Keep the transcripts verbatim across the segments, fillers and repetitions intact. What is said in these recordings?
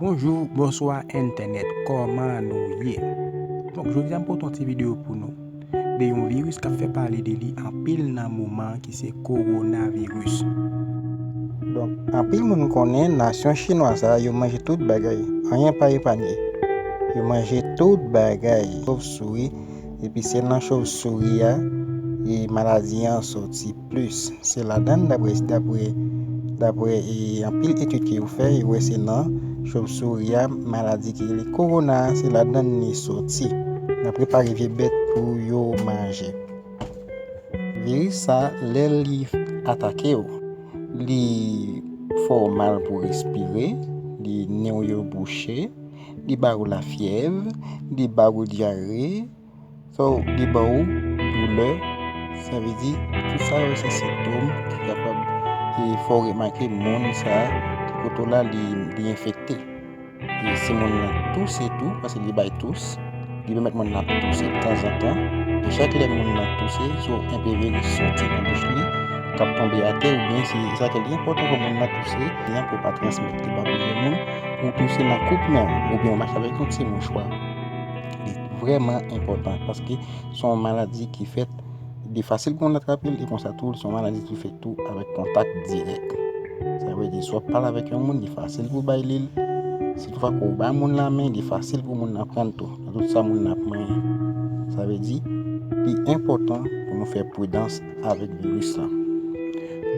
Bonjou, bonswa entènèt, kòman nou ye? Donk, jodi a m pote yon ti videyo pou nou de yon viris k ap fè pale de li anpil nan moman an ki se kowonaviris. Donk, anpil moun konnen nasyon chinwa sa a, yo manje tout bagay, anyen pa epanye. Yo manje tout bagay, chofsouri, epi se nan chofsouri a, e maladi an soti plis. Se ladan l, dapre, dapre, dapre, e, anpil etid ke yo fè, yo wè se nan chofsouri a, maladi ki rele kowona a, se ladan l li soti. N ap prepare vye bèt pou yo manje. Viris sa, lè li atake w, li fè w mal pou respire, li nen w yo bouche, li ba ou lafyèv, li ba ou dyare, so, li ba ou doulè, sa vle di, tout sa yo se sentòm ki kapab, e, fè w remake moun sa ki kote w la, li, li enfekte. E si moun nan touse tou, paske li bay tous, li pèmèt moun nan ap touse tanzantan. E chak lè moun nan touse, so enpe viris soti nan bouch li, k ap tonbe atè, oubyen si sa ke li enpòtan pou moun nan touse, li an pou pa transmèt li ba plizyè moun, ou touse nan koup men w, oubyen w mache avèk yon ti mouchwa. Li vrèman enpòtan, paske se yon maladi ki fèt, li fasil pou moun atrape l, e konsa tou, se yon maladi ki fèt tou avèk kontak dirèk. Sa vle di, si w ap pale avèk yon moun, li fasil pou w bay li l. Si toutfwa ke w ba moun lamen, li fasil pou moun nan pran l tou. Nan tout sa moun nan ap manyen. Sa vle di, li enpòtan pou nou fè pridans avèk viris la.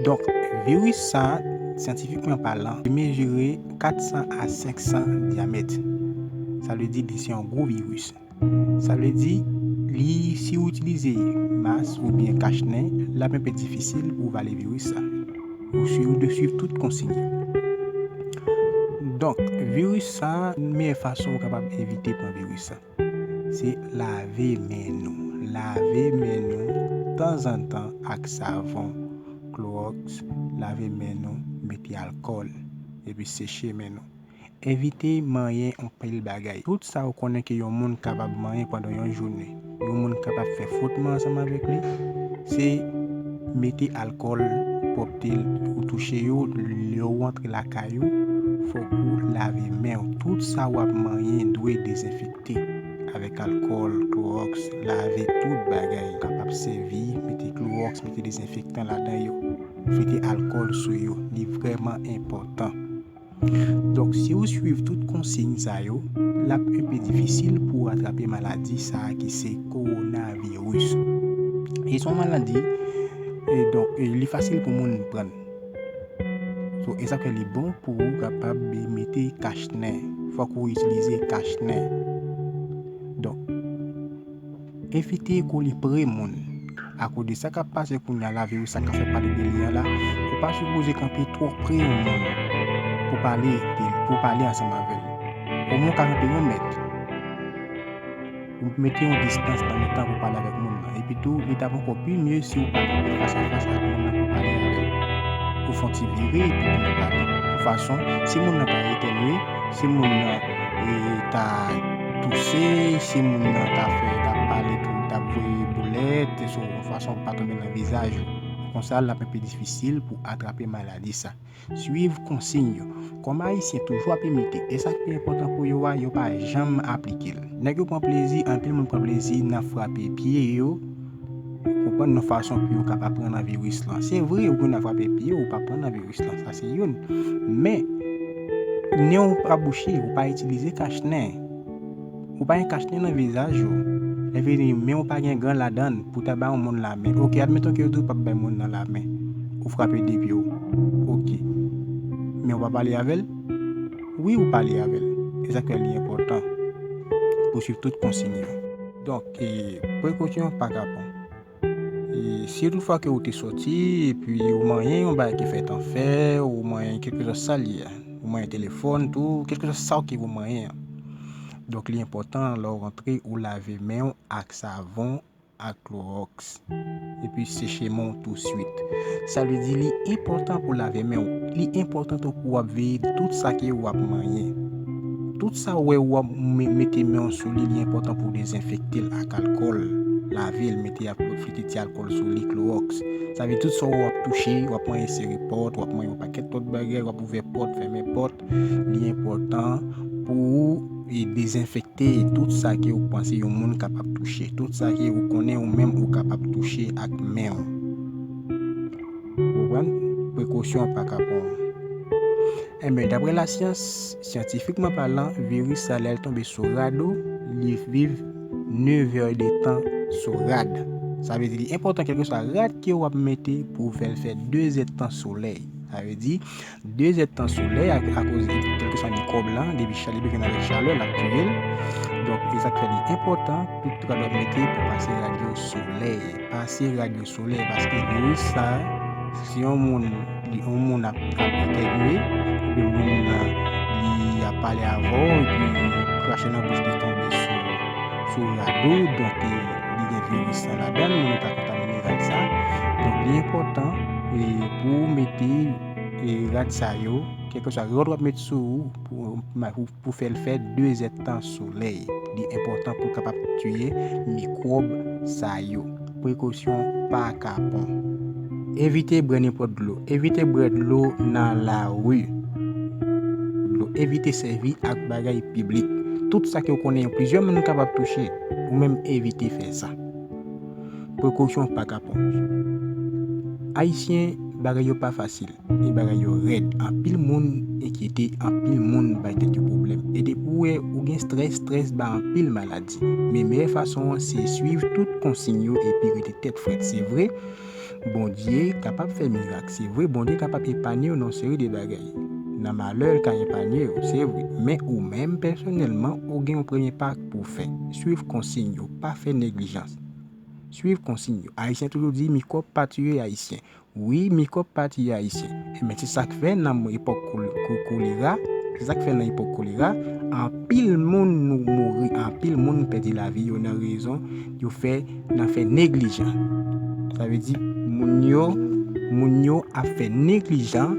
Donk, viris sa, syantifikman palan, li mezire kat san a senk san dyamèt. Sa vle di, li se yon gwo viris. Sa vle di, li, si w itilize mas oubyen kach nen, l ap enpe difisil pou w vale viris sa. Ou swi-, ou dwe swiv tout konsiy yo. Donk, viris sa, meyè fason ou kapab evite pran viris sa, se lave men nou. Lave men nou tanzantan ak savon, klowòks, lave men nou, mete alkòl, epi seche men nou. Evite manyen yon pil bagay. Tout sa ou konnen ke yon moun kapab manyen pandan yon jounen, yon moun kapab fè fwotman ansanm avèk li, se mete alkòl pwòpte ou touche yo, lè ou antre lakay ou, fòk ou lave men w. Tout sa w ap manyen dwe dezenfekte avèk alkòl, klowòks, lave tout bagay. Ou kapab sèvi, mete klowòks, mete dezenfektan ladan yo, mete alkòl sou yo. Li vrèman enpòtan. Donk, si w swiv tout konsiy sa yo, l ap enpe difisil pou w atrape maladi sa a ki se kowonaviris. E se yon maladi, e donk, e li fasil pou moun pran. So, e sa fè li bon pou w kapab mete kach nen. Fòk ou itilize kach nen. Donk, evite kole pre moun. Akoz de sa k ap pase kounye a la, viris sa k ap fè pale de li a la, ou pa sipoze kanpe twò pre yon moun pou pale de, pou pale ansanm avè l. Omwen w ka kanpe yon mèt. Ou mete yon distans nan mitan pou pale avèk moun nan. Epi tou, li t ap ankò pi mye si ou pa kanpe fas a fas ak moun nan pou pale avè l. Ou fè yon ti vire epi tounen pale. Yon fason, si moun nan ta etènye, si moun nan, e, ta touse, si moun nan ta fè, ta pale tou, ta voye boulèt, se yon fason pou pa tonbe nan vizaj ou. Konsa, l ap enpe difisil pou atrape maladi sa. Swiv konsiy yo. Kòm Ayisyen toujou ap imite, e sa k pi enpòtan pou yo a, yo pa janm aplike l. Nèg yo pran plezi, anpil moun pran plezi nan frape pye yo, konprann, nan fason pou yo kapab pran nan viris lan. Se vre, ou konn ap frape pye, ou pa pran nan viris lan, sa se youn. Men, nen w pa bouche, ou pa itilize kach nen. Ou pa gen kach nen nan vizaj ou. Lè vini, men w pa gen gan ladan l pou ta bay yon moun lamen. Oke, admeton ke yo di w p ap bay moun nan lamen. Ou frape de pye w. Oke. Men w pa pale avè l? Wi, ou pale avè l. E sa k fè li enpòtan pou swiv tout konsiy yo. Donk, e, prekosyon pa kapon. E si toutfwa ke ou te sòti, epi ou manyen yon bagay ki fèt an fè, ou manyen kèlkeswa sa l ye a, ou manyen telefòn tou, kèlkeswa sa w ke ou manyen an. Donk, li enpòtan, lè w rantre, ou lave men w ak savon ak klowòks, epi seche men w touswit. Sa vle di li enpòtan pou lave men w. Li enpòtan tou pou w ap veye tout sa ke w ap manyen. Tout sa w wè w ap me- mete men w sou li, li enpòtan pou w dezenfekte l ak alkòl. Lave l, mete ap- flite ti alkòl sou li, klowòks. Sa vle di tout sa w ap touche, w ap manyen sere pòt, w ap manyen yon pakèt lòt bagay, w ap ouvè pòt, fèmen pòt. Li enpòtan pou ou e dezenfekte tout sa ke ou panse yon moun kapab touche, tout sa ke ou konnen ou menm ou kapab touche ak men w. Ou konprann? Prekosyon pa ka pran. Enben, daprè lasyans, syantifikman palan, viris sa lè l tonbe sou rad ou, li viv nev è de tan sou rad. Sa vle di li enpòtan kèlkeswa rad ke w ap mete pou w fè l fè de zè tan solèy. Sa vle di de zè tan solèy ak akoz kèlkeswa mikwòb lan, depi chalè li jwenn avèk chalè, l ap touye l. Donk, e sa k fè li enpòtan, tout rad w ap mete pou pase rad yo solèy. Pase rad yo solèy, paske viris sa, si yon moun, li, yon moun ap, ap entèvyouwe, oubyen moun nan, li ap pale avè w, epi krache nan bouch li tonbe sou, sou rad ou, donk, e, li gen viris sa ladan l, moun nan ta kontamine rad sa. Donk, li enpòtan, e, pou w mete, e, rad sa yo, kèlkeswa rad w ap met sou ou, pou, pou, pou fè l fè de zè tan solèy. Li enpòtan pou l kapab tiye mikwòb sa yo. Prekosyon pa kapon. Evite bwè nenpòt dlo. Evite bwè dlo nan lari. Dlo. Evite sèvi ak bagay piblik. Tout sa ke w konnen plizyè moun kapab touche, ou menm evite fè sa. Prekosyon pa kapon. Ayisyen, bagay yo pa fasil. E bagay yo rèd. Anpil moun enkyete, anpil moun bay tèt yo pwoblèm. E depi w wè ou gen strès, strès ba anpil maladi. Men meyè fason an se swiv tout konsiy yo epi rete tèt frèt. Se vre, Bondye kapab fè mirak. Se vre, Bondye kapab epanye w nan yon seri de bagay. Nan malè, l ka epanye w, se vre. Men ou menm, pèsonèlman, ou gen yon premye pa pou w fè. Swiv konsiy yo. Pa fè neglijans. Swiv konsiy yo. Ayisyen toujou di, mikwòb pa tiye Ayisyen. Wi, mikwòb pa tiye Ayisyen. Enben, se sa k fè nan epòk kol- ko- kolera, se sa k fè nan epòk kolera, anpil moun nou mouri, anpil moun pèdi lavi yo nan rezon yo fè nan fè neglijan. Sa vle di, moun yo, moun yo ap fè neglijan,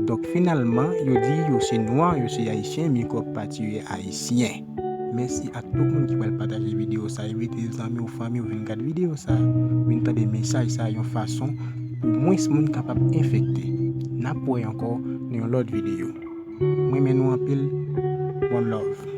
donk finalman, yo di yo se nwa, yo se Ayisyen, mikwòb pa tiye Ayisyen. Mèsi ak tout moun ki pral pataje videyo sa. Envite zanmi w, fanmi w vin gad videyo sa, vin tande mesaj sa yon fason pou mwens moun kapab enfekte. N ap wè ankò nan yon lòt videyo. M renmen nou anpil. One love.